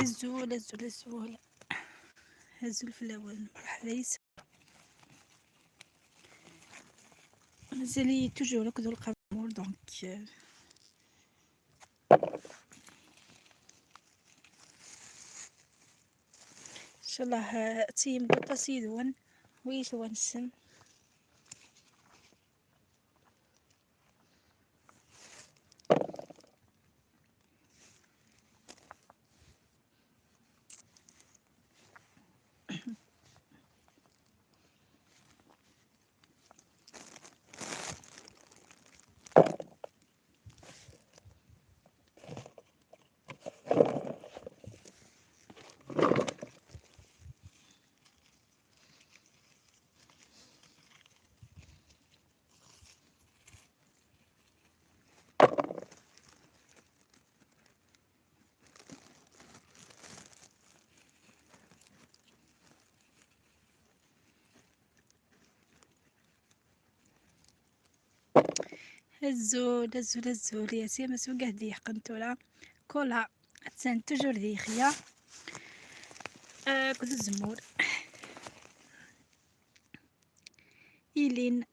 الزول الزول الزول الزول في الأول مرحبا يس مازالي toujours كذو القمر donc ان شاء الله تيم قطة ويش ونسن. الزول الزول الزول يا سي مسوقه دي قنتولا كلها تسان toujours دي خيا كنت الزمور إلين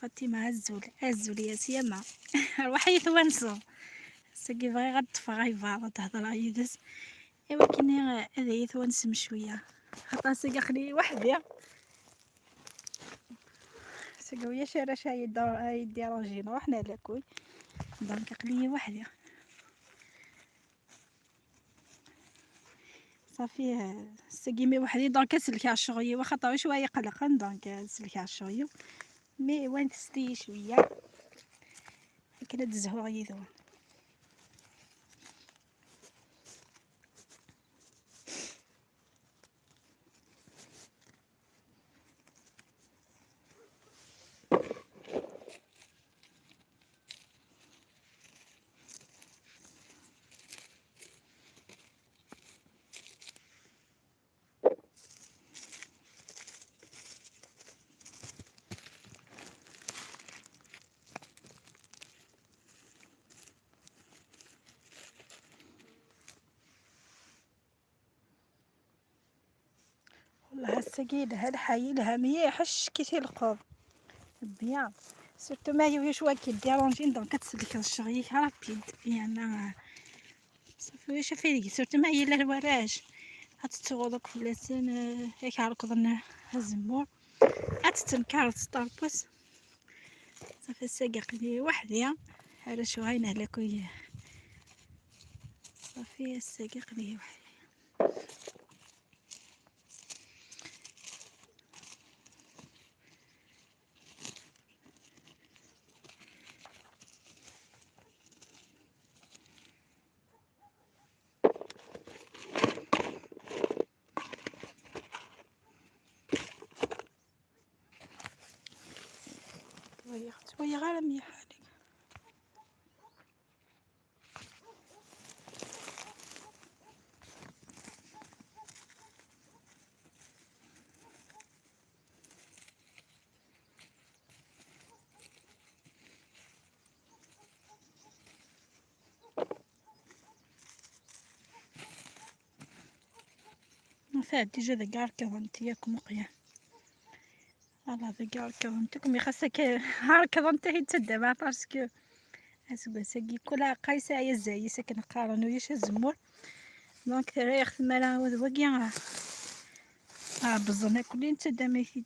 فاطمة الزول الزول يا سيما روحي ثوانسو ساكي بغي غطفى غيفا تهضر يدس ايوا كني هذا يثوانسم شوية خاطر ساكي خلي وحدي سقوية شارع شاي يديرونجي روحنا لاكل donc قلي وحدي صافي سقيمي وحدي donc سلكي على الشغيو واخا طاوي شوية قلقا donc سلكي على الشغيو mais وين تستي شوية كنا تزهو غيدون. والله السقيل هالحي لها ميحش كي تلقوض bien surtout ما يويش واكي ديرونجين donc تسلك الشغيك rapide يعني صافي واش فيك surtout ما هي لا الوراش هتتغوضك في لسان هيك عركض الزمور هتتنكر تطربس صافي الساقي لي وحدي على شو هاي نهلكوي صافي الساقي لي وحدي. شوية غير مليحة عليك. فات déjà ذا قار كظنتي ياكم وقيا والله ذا قار كظنتكم خاصك هار كظنتي تدبا parce que اسكو كلها قايسة يا زاي ساكن قارنو ياش الزمور donc ترى يخدم على وكيا بزنا كلين تداميثيد.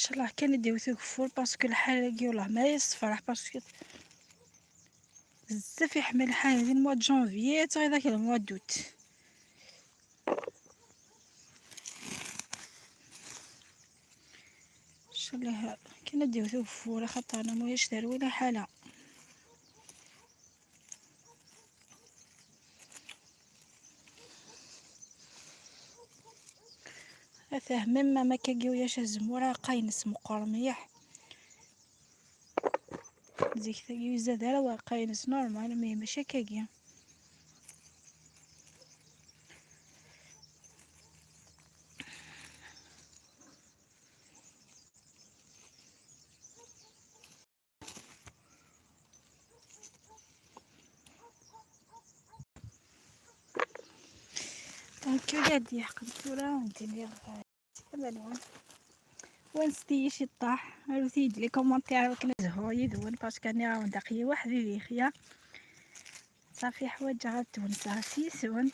شاء الله كان نديو ثوك parce que الحال كي والله ما يصفرح، parce que بزاف يحمل الحال هذه ال mois janvier حتى ذاك ال mois d'août. ان شاء الله كان نديو ثوك خاطر انا مويش داروي لا حاله. أثاه مما ما كاكيو الزمورة قاينس مقرميح زيك ثاقي زاد راه قاينس normal، mais ماشي كاكيا. donc قاعد يحقن ثورة وندير تمنون ونستي شي طاح روتيد les commentaires كنزهو يدون parce que راني راه دقي وحدي خيا صافي حوايج غا تونسا سيسون.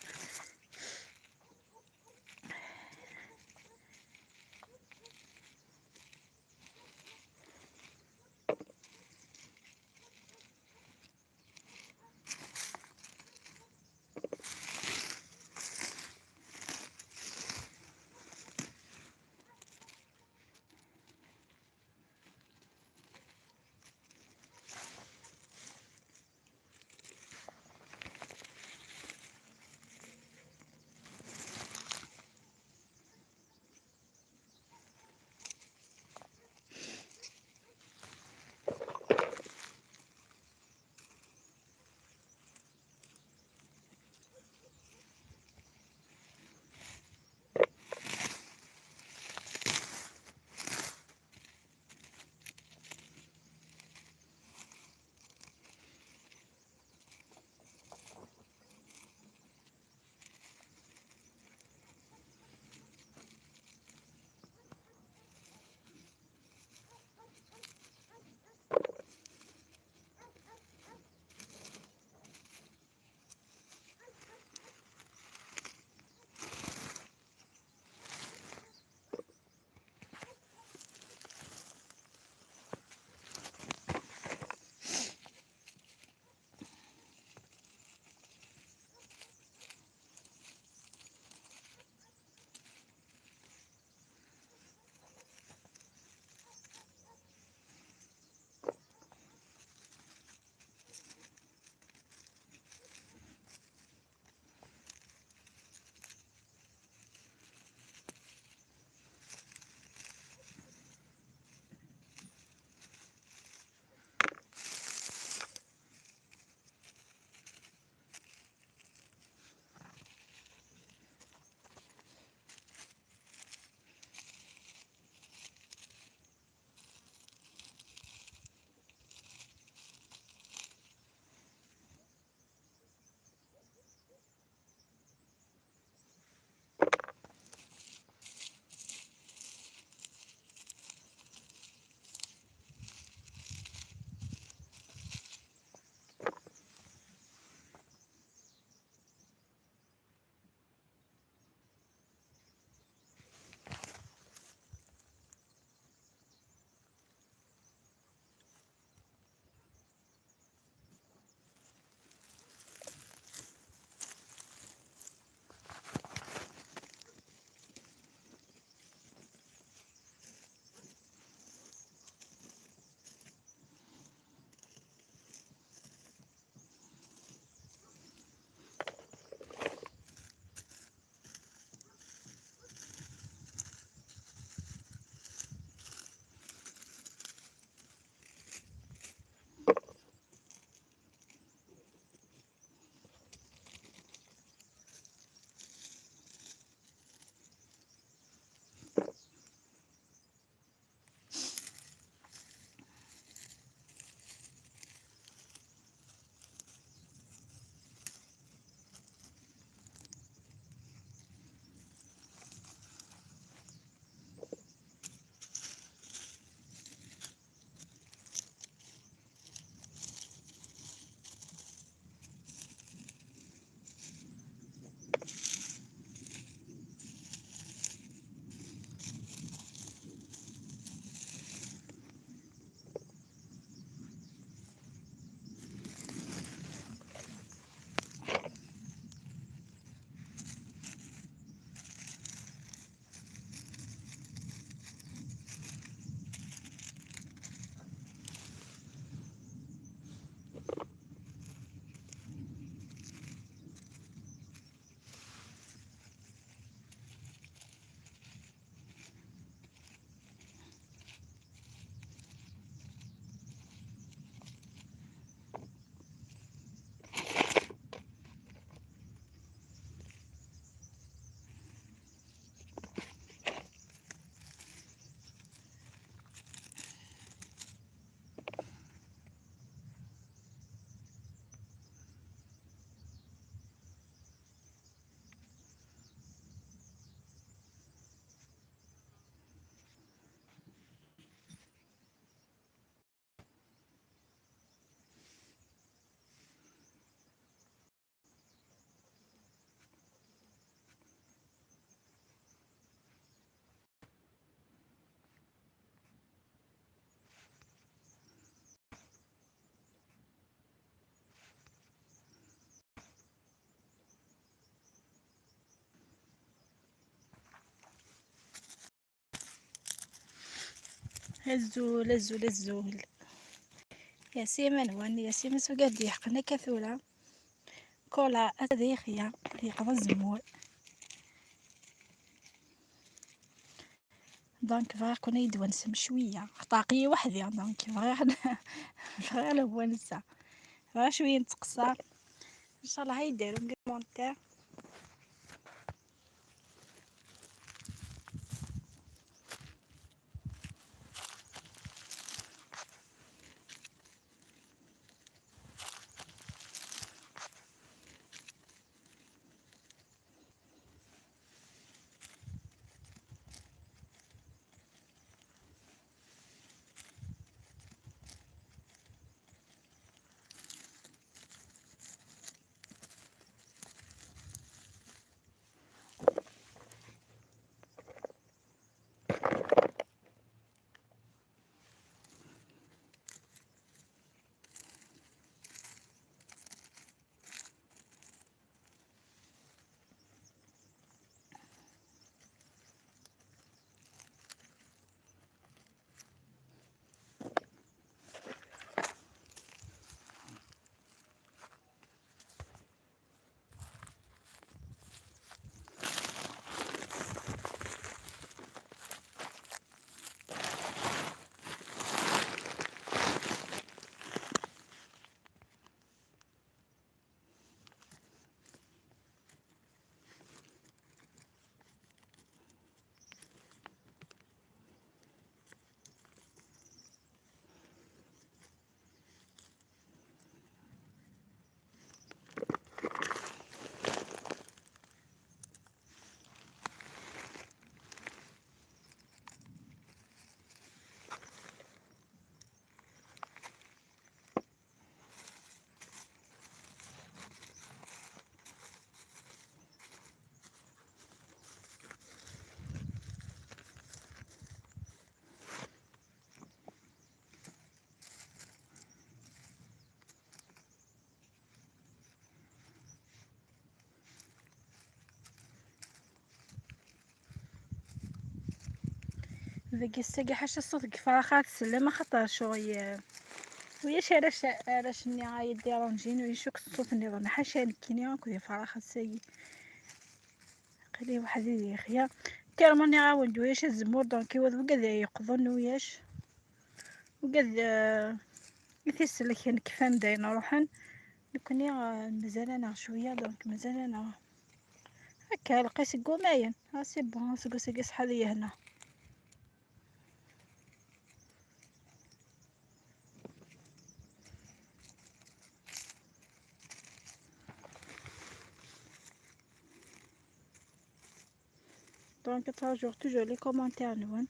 هزول هزول هزول يا سيما نوان يا سيما سوقاد يحقنا كثولة كولا أذيخيا يقضى الزمور. donc بغا كون يدونسم شوية طاقية وحدي donc بغا لو ونسى بغا شوية نتقصى ان شاء الله هاي ديروا commentaire. ذاك الساقي حاشا الصوت كفراخات سلامة خاطر شوية وياش علاش علاش ني غاي ديرونجين ويشوك الصوت النظام حاشا نكيني كوي فراخات ساقي قلي واحد يخيا تيرموني غاوند وياش الزمور donc وذ وقد يقضن وياش وقد يتسلك كفان داين روحن نكوني مازال انا شوية donc مازال انا هكا لقيت قوماين ها c'est bon سكو سكي صحالي هنا. Donc toujours toujours les commentaires نون.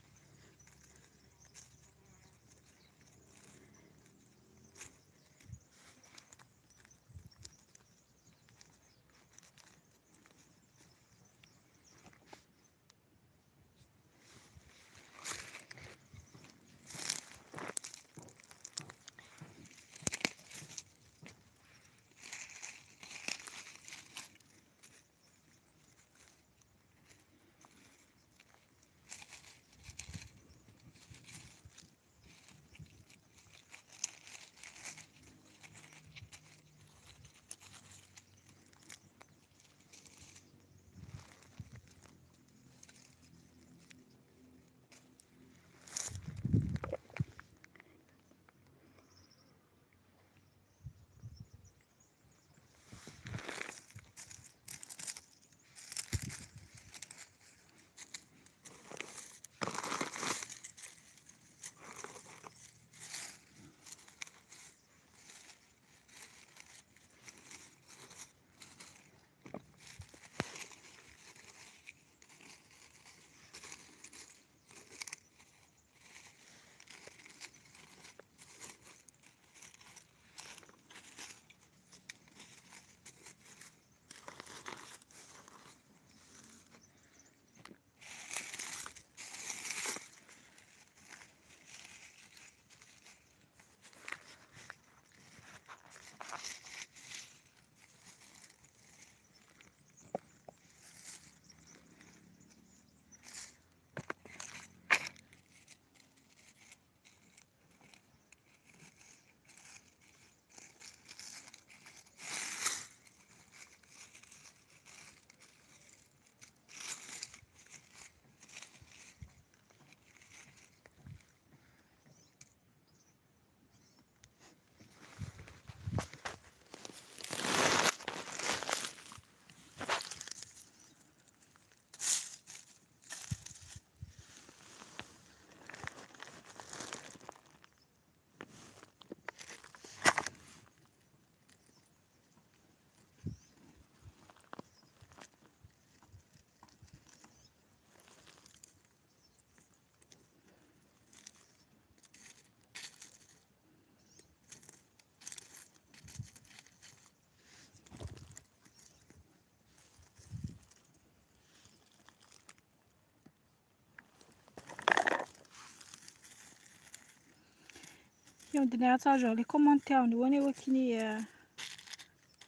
يودني تراجعوا les commentaires نواني وكني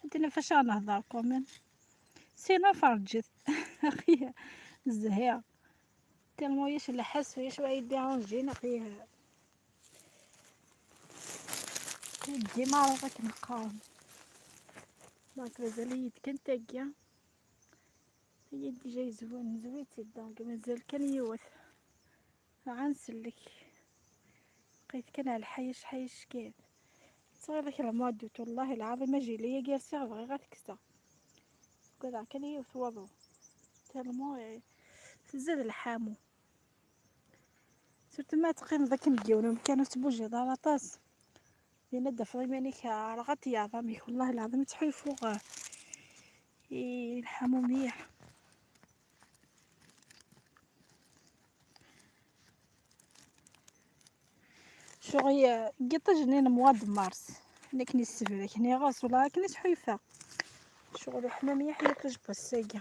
عندنا فاش نهضر quand même، sinon فرجت اخي الزهير tellement ياش الحس وياش واحد déranger اخي ديما راك نقاوم. donc مازال يد كان تاكيا هي déjà يزوين زويتي، donc مازال كان يوث غنسلك بقيت كان على الحيش حيش كيف صغير داك ال mois d'août والله العظيم اجي ليا جالسة بغي غير تكسى كذا كان يوث وضو tellement تزاد الحامو surtout ما تقيم ذاك مديون كانوا تبوجي دار طاس لأن دفري مانيك رغت يا عظامي والله العظيم تحيفو الحامو مليح. شغي قطجني mois de mars لكن السفر كني غاس ولا كني تحيفة شغل حمام يحيى تجبا الساقية.